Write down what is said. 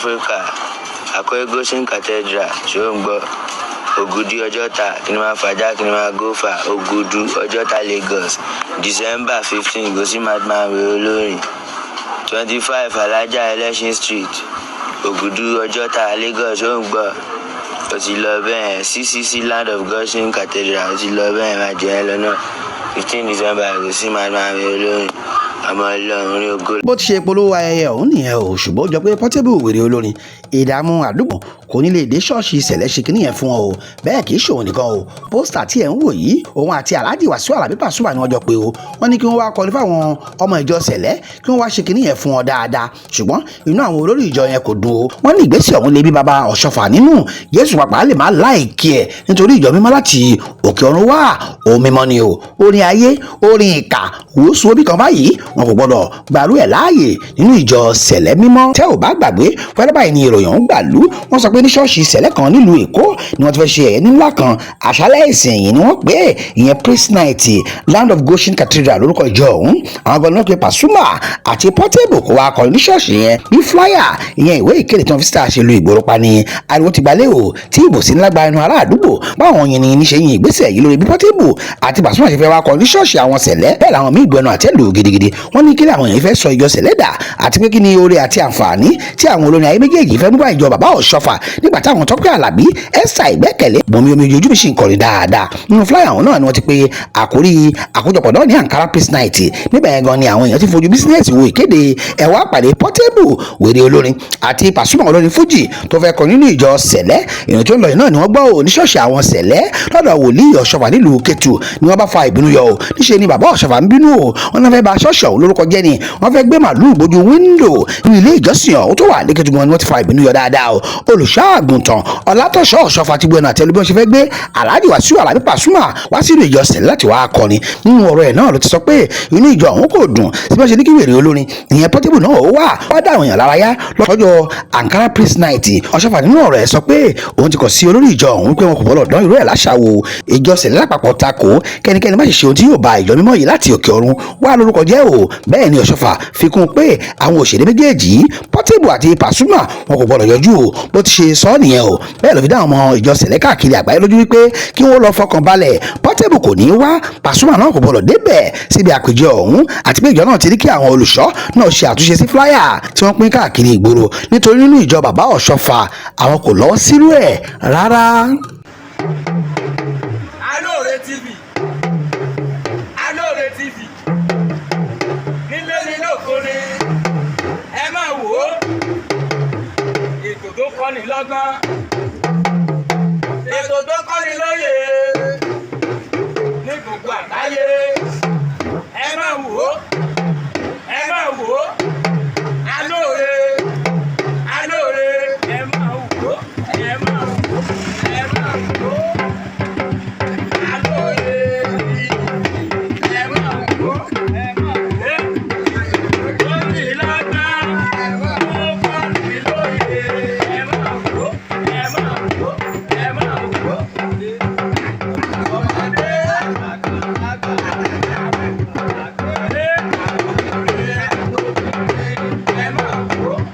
Africa, Àkọ́yé Goshen Cathedral, ṣó ń gbọ́? Ògùdù Ọjọ́ta, kí ni máa fàjà, kí ni máa gófà, Ògùdù Ọjọ́ta, Lagos, December 15, go see Madman wèrè olórin. 25, Alájà Ẹlẹ́sìn Street, Ògùdù Ọjọ́ta, Lagos, ṣó ń gbọ́? Ó ti lọ bẹ́ẹ̀. CCC Land of Goshen Cathedral, ó ti lọ bẹ́ẹ̀, máa jẹ́ ẹ lọ náà. 15 December, go see Madman wèrè olórin, ọmọ Ọlọ́run orí ògo. Bó ti ṣe polówó ayẹyẹ ọ̀hún nìyẹn o, ṣùgbọ́n ó jọ pé Portable wèrè olórin ìdààmú àdúgbò kò ní lè dé ṣọ́ọ̀ṣì Sẹ̀lẹ̀ ṣe kínní yẹn fún ọ o. Bẹ́ẹ̀ kì í ṣòun nìkan o. Poster tí ẹ̀ ń wò yìí, òun àti Alhaji Wasiu Alabi Pasuma ni wọ́n jọ pé o. Wọ́n ní kí wọ́n wá kọrin fáwọn ọmọ ìjọ Sẹ̀lẹ̀, kí wọ́n wá ṣe kínní yẹn fún ọ dáadáa, ṣùgbọ́n inú àwọn olórí ìjọ yẹn kò dùn o. Wọ́n ní ìgbésẹ̀ ọ̀hún lè bí baba Ọ̀ṣọ́fà nínú. Jésù pàpà lè má like ẹ̀, nítorí ìjọ mímọ́ láti òkè ọ̀run wá, òun mímọ́ ni o. Orin ayé, orin ìkà, wòósùn òbí kan báyìí, wọn kò gbọdọ̀ gbàrú ẹ̀ láàyè nínú ìjọ Sẹ̀lẹ̀ mímọ́. Tẹ́ ò bá gbàgbé, wẹ́rẹ́ báyìí ni ìròyìn ọ̀hún gbàlú. Wọ́n sọ pé ní ṣọ́ọ̀ṣì Sẹ̀lẹ̀ kan nílùú Èkó ni wọ́n ti fẹ́ ṣe ẹ̀yẹ ńlá kan. Àṣálẹ́ ìsìn yìí ni wọ́n pè é, ìyẹn praise night. Land of Goshen Cathedral lórúkọ ìjọ ọ̀hún. Àwọn gan-an pé Pasuma àti Portable kó wá kọrin ní ṣọ́ọ̀ṣì yẹn. Bí flyer, ìyẹn ìwé ìkéde tí wọ́n fi síta, ṣe lu ìgboro pa ni ariwo ti gbalẹ̀ o, tí ìbò sí ńlá gba ẹnu ará àdúgbò. Báwọn yìnyín ní ṣe yin ìgbésẹ̀ yìí lórí bí Portable àti Pasuma ṣe fẹ́ wá kọrin ní ṣọ́ọ̀ṣì àwọn Sẹ̀lẹ̀, bẹ́ẹ̀ làwọn míì gbẹnu àtẹ́lù gidigidi. Wọ́n ní kí làwọn èèyàn fẹ́ sọ ìjọ Sẹ̀lẹ̀ dà, àti pé kí ni oore àti àǹfààní tí àwọn olórin ayé méjèèjì fẹ́ mú bá ìjọ bàbá Ọ̀ṣọ́fà, nígbà táwọn Tọ́pẹ́ Àlàbí, Esther Ìgbẹ́kẹ̀lé, Bùnmi Omi ojú mi sì ń kọrin dáadáa. Nínú flyer àwọn náà ni wọ́n ti pe àkórí àkójọpọ̀ náà ní Ankara Praise Night. Níbẹ̀ yẹn gan ni àwọn èèyàn ti fojú business wo ìkéde ẹ̀wá pàdé Portable wèrè olórin àti Pasuma olórin Fuji tó fẹ́ kọrin nínú ìjọ Sẹ̀lẹ̀. Ìrìn tó ń lọ yìí náà ni wọ́n gbọ́ ò ní ṣọ́ọ̀ṣì àwọn Sẹ̀lẹ̀ lọ́dọ̀ wòlíì Ọ̀ṣọ́fà nílùú Kétu ni wọ́n bá fa ìbínú yọ o. Níṣẹ́ ni bàbá Ọ̀ṣọ́fà ń bínú o. Wọ́n náà fẹ́ bà ṣọ́ọ̀ṣì ọ̀hún lórúkọ jẹ́ ni, wọ́n fẹ́ gbé màlúù gbójú window ní ilé ìjọsìn ọ̀hún tó wà ní Kétu gan ni wọ́n ti fa ìbínú yọ dáadáa o. Olùṣọ́ àgùntàn Ọlátọ̀ṣọ́ Ọ̀ṣọ́fà ti gbẹnu àtẹlu bí wọ́n ṣe fẹ́ gbé Alhaji Wasiu Alabi Pasuma wá sínú ìjọ Sẹ̀lẹ̀ láti wá kọrin. Nínú ọ̀rọ̀ ẹ̀ náà ló ti sọ pé inú ìjọ ọ̀hún kò dùn sí bí wọ́n ṣe ní kí wèrè olórin, ìyẹn Portable náà, ó wà wá dá àwọn èèyàn lára yá lọ́jọ́ Ankara Praise Night. Ọ̀ṣọ́fà nínú ọ̀rọ̀ ẹ̀ sọ pé òun ti kọ̀ sí olórí ìjọ ọ̀hún pé wọn kò gbọ́dọ̀ dán irú ẹ̀ láṣà wo. Ìjọ Sẹ̀lẹ̀ lápapọ̀ takò kẹ́nikẹ́ni má ṣe ṣe ohun tí yóò ba ìjọ mímọ́ yìí láti òkè ọ̀run wá lórúkọ jẹ́ o. Bẹ́ẹ̀ ni Ọ̀ṣọ́fà fi kún pé àwọn òṣèré méjèèjì, Portable àti Pasuma, wọn kò gbọ́dọ̀ yọjú o. Bó ti ṣe sọ nìyẹn o. Bẹ́ẹ̀ ló fi dá àwọn ọmọ ìjọ Sẹ̀lẹ̀ káàkiri àgbáyé lójú wípé kí wọ́n lọ fọkàn balẹ̀, Portable kò ní í wá, Pasuma náà kò gbọ́dọ̀ débẹ̀ síbi àpèjẹ ọ̀hún, àti pé ìjọ náà ti ní kí àwọn olùṣọ́ náà ṣe àtúnṣe sí flyer tí wọ́n pín káàkiri ìgboro, nítorí nínú ìjọ bàbá Ọ̀ṣọ́fà, àwọn kò lọ́wọ́ sírú ẹ̀ rárá. Alóore TV, Alóore TV, nílé ní lóko ni ẹ máa wò ó. Ètò tó kọ́ni lọ́gbọ́n, ètò tó kọ́ni lóye ní gbogbo àgbáyé, ẹ máa wò ó, ẹ máa wò ó. Alóore, Alóore, ẹ máa wò ó, ẹ máa wò ó, ẹ máa wò ó. Alóore TV, ẹ máa wò ó, ẹ máa wò ó. Lórí lọ́gbọ́n, ó kọ́ni lóye, ẹ máa wò ó, ẹ máa wò ó, ẹ máa wò ó. Ọmọdé, àgbà, ọmọdé, ẹ máa wò ó.